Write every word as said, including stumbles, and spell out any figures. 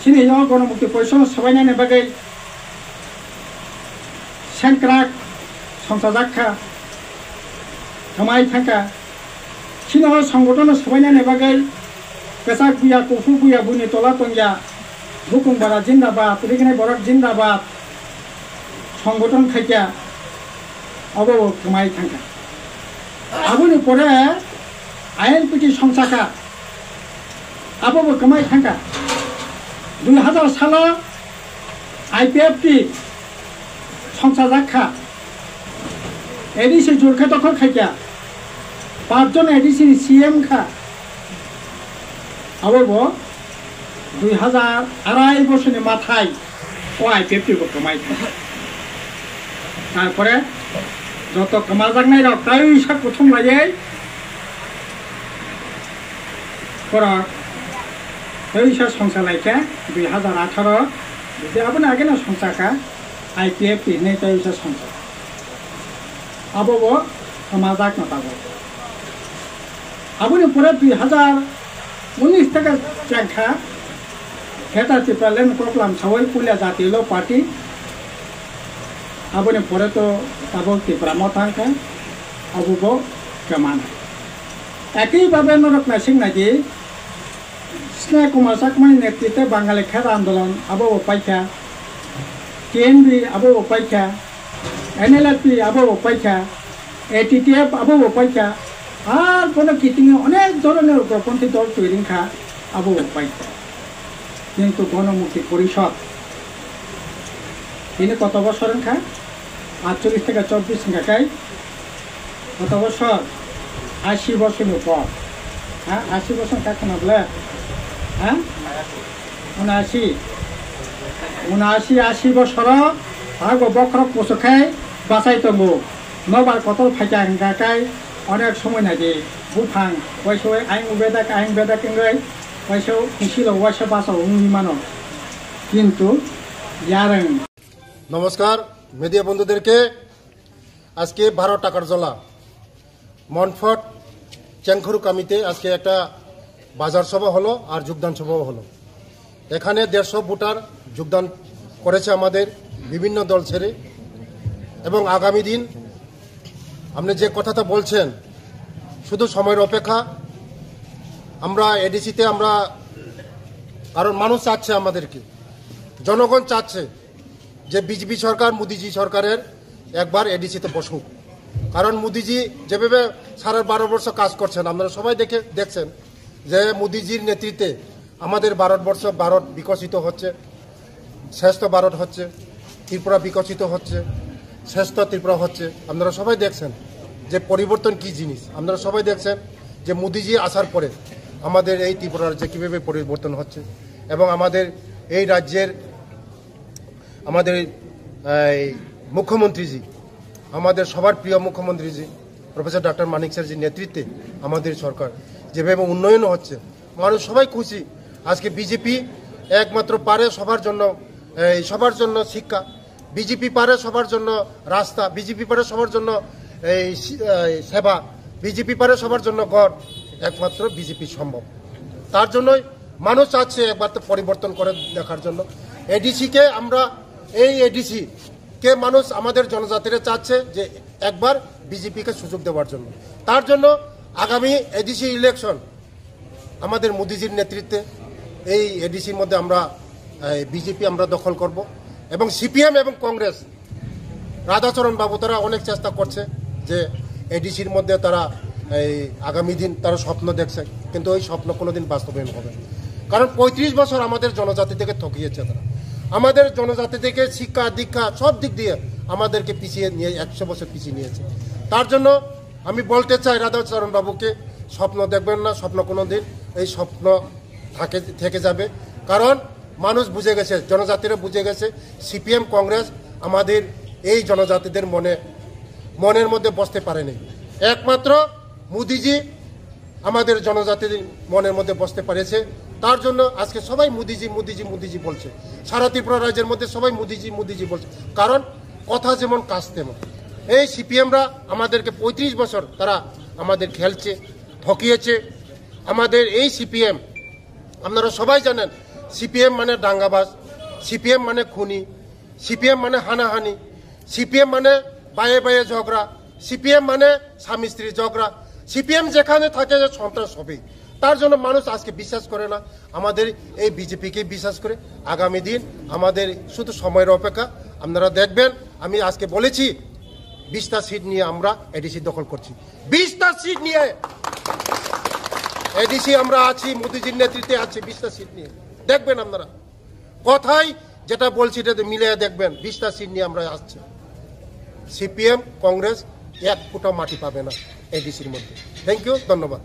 Chini o Ganamukti Porishad no swbainani bagwi sengkrak songchajak kha, kwmai thangkha. Chini o songgoton no swbainani bagwi kwchak buya, kuphur buya, buini tola tongya, bukung bara jindabad, rignai borok jindabad songgoton khaikha, obo bo kwmai thangkha. Aboni pore I N P T songchakha, abo bo kwmai thangkha. Dui hazar salo I P F T songchajak kha, A D C jurkha dokhol khaikha, pachjon A D C ni C M kha, abo bo dui hazar arai bosorni mathai o I P F T bo kwmai thangkha. Tarpore joto kwmajaknai rok kaisa kuthum laiwi borok kaisa songsa laikha dui hazar atharo, je aboni ageno songsa kha I P F T hinwi kaisa songsa. Abo bo kwmajakno tabuk. Aboni pore dui hazar unis theke chengkha Greater Tipraland koklam sawi puila jati lo party. Aboni pore to tabuk Tipra Motha wngkha, abo bo kwmana. Ekhi babe norok naising nai di, Sneh Kumar Chakmani netrite Bangali Khet Andolon abo bo paikha, T N B abo bo paikha, N L F P abo bo paikha, A T T F abo bo paikha, ar bono kitingwi onek dhoronor ugroponthi dol twi ringkha, abo bo paikha. Kintu Ganamukti Porishad bini koto bosor wngkha? Atcholish theke chobbish wngkha khe koto bosor? Ashi bosorni upor. Ha, ashi bosor wngkha kheno bole? Ha? Unashi. Unashi, ashi bosoro hago bokhorok kuchuk khe bachai tongo. Nobar kotor phaikha hwnkha khe onek somoi nai di. Buphang waisa ayang bedak, ayang bedak wngwi waisa kusilo waisa bachao wngwi mano. Kintu yarwng. নমস্কার, মিডিয়া বন্ধুদেরকে। আজকে বারো টাকার জলা মনফট চেংখুরু কামিতে আজকে একটা বাজার সভা হলো আর যোগদান সভাও হলো। এখানে দেড়শো ভোটার যোগদান করেছে আমাদের বিভিন্ন দল ছেড়ে। এবং আগামী দিন আপনি যে কথাটা বলছেন, শুধু সময়ের অপেক্ষা। আমরা এডিসিতে আমরা, কারণ মানুষ চাচ্ছে আমাদেরকে, জনগণ চাচ্ছে যে বিজেপি সরকার, মোদিজি সরকারের একবার এডিসিতে বসুক। কারণ মোদিজি যেভাবে সারা বারো বর্ষ কাজ করছেন, আপনারা সবাই দেখে দেখছেন যে মোদিজির নেতৃত্বে আমাদের ভারতবর্ষ, ভারত বিকশিত হচ্ছে, শ্রেষ্ঠ ভারত হচ্ছে, ত্রিপুরা বিকশিত হচ্ছে, শ্রেষ্ঠ ত্রিপুরা হচ্ছে। আপনারা সবাই দেখছেন যে পরিবর্তন কি জিনিস। আপনারা সবাই দেখছেন যে মোদিজি আসার পরে আমাদের এই ত্রিপুরা রাজ্যে কীভাবে পরিবর্তন হচ্ছে এবং আমাদের এই রাজ্যের আমাদের এই মুখ্যমন্ত্রীজি, আমাদের সবার প্রিয় মুখ্যমন্ত্রীজি প্রফেসর ডক্টর মানিক স্যারজির নেতৃত্বে আমাদের সরকার যেভাবে উন্নয়ন হচ্ছে, মানুষ সবাই খুশি। আজকে বিজেপি একমাত্র পারে সবার জন্য, এই সবার জন্য শিক্ষা, বিজেপি পারে সবার জন্য রাস্তা, বিজেপি পারে সবার জন্য এই সি-, এই সেবা, বিজেপি পারে সবার জন্য ঘর, একমাত্র বিজেপি সম্ভব। তার জন্যই মানুষ চাচ্ছে একবার তো পরিবর্তন করে দেখার জন্য। এডিসি কে আমরা, এই এডিসি কে মানুষ, আমাদের জনজাতিরা চাচ্ছে যে একবার বিজেপি কে সুযোগ দেওয়ার জন্য। তার জন্য আগামী এডিসি ইলেকশন আমাদের মোদিজির নেতৃত্বে এই এডিসির মধ্যে আমরা, এই বিজেপি আমরা দখল করব এবং সিপিএম এবং কংগ্রেস রাধাচরণ বাবু তারা অনেক চেষ্টা করছে যে এডিসির মধ্যে তারা এই আগামী দিন তারা স্বপ্ন দেখছে, কিন্তু ওই স্বপ্ন কোনোদিন বাস্তবায়ন হবে না। কারণ পঁয়ত্রিশ বছর আমাদের জনজাতি থেকে ঠকিয়েছে তারা, আমাদের জনজাতি থেকে শিক্ষা দীক্ষা সব দিক দিয়ে আমাদেরকে পিছিয়ে নিয়ে, একশো বছর পিছিয়ে নিয়েছে। তার জন্য আমি বলতে চাই রাধাচরণ বাবুকে, স্বপ্ন দেখবেন না, স্বপ্ন কোনো দিন এই স্বপ্ন থাকে, থেকে যাবে। কারণ মানুষ বুঝে গেছে, জনজাতিরা বুঝে গেছে, সিপিএম কংগ্রেস আমাদের এই জনজাতিদের মনে, মনের মধ্যে বসতে পারেনি। একমাত্র মোদিজি আমাদের জনজাতির মনের মধ্যে বসতে পারেছে। তার জন্য আজকে সবাই মোদিজি, মোদিজি, মোদিজি বলছে। সারা ত্রিপুরা রাজ্যের মধ্যে সবাই মোদিজি, মোদিজি বলছে। কারণ কথা যেমন কাজ তেমন। এই সিপিএমরা আমাদেরকে পঁয়ত্রিশ বছর তারা আমাদের খেলছে, ঠকিয়েছে। আমাদের এই সিপিএম, আপনারা সবাই জানেন, সিপিএম মানে দাঙ্গাবাজ, সিপিএম মানে খুনি, সিপিএম মানে হানাহানি, সিপিএম মানে বায়ে বায়ে ঝগড়া, সিপিএম মানে স্বামী স্ত্রী ঝগড়া, সিপিএম যেখানে থাকে যে সন্ত্রাস হবে। তার জন্য মানুষ আজকে বিশ্বাস করে না আমাদের এই বিজেপিকে বিশ্বাস করে। আগামী দিন আমাদের শুধু সময়ের অপেক্ষা। আপনারা দেখবেন, আমি আজকে বলেছি বিশটা সিট নিয়ে আমরা এডিসি দখল করছি। বিশটা সিট নিয়ে এডিসি আমরা আছি, মোদিজির নেতৃত্বে আছি বিশটা সিট নিয়ে। দেখবেন আপনারা, কথাই যেটা বলছি এটাতে মিলিয়ে দেখবেন, বিশটা সিট নিয়ে আমরা আসছি। সিপিএম, কংগ্রেস এক ফুটা মাটি পাবে না এডিসির মধ্যে। থ্যাংক ইউ, ধন্যবাদ।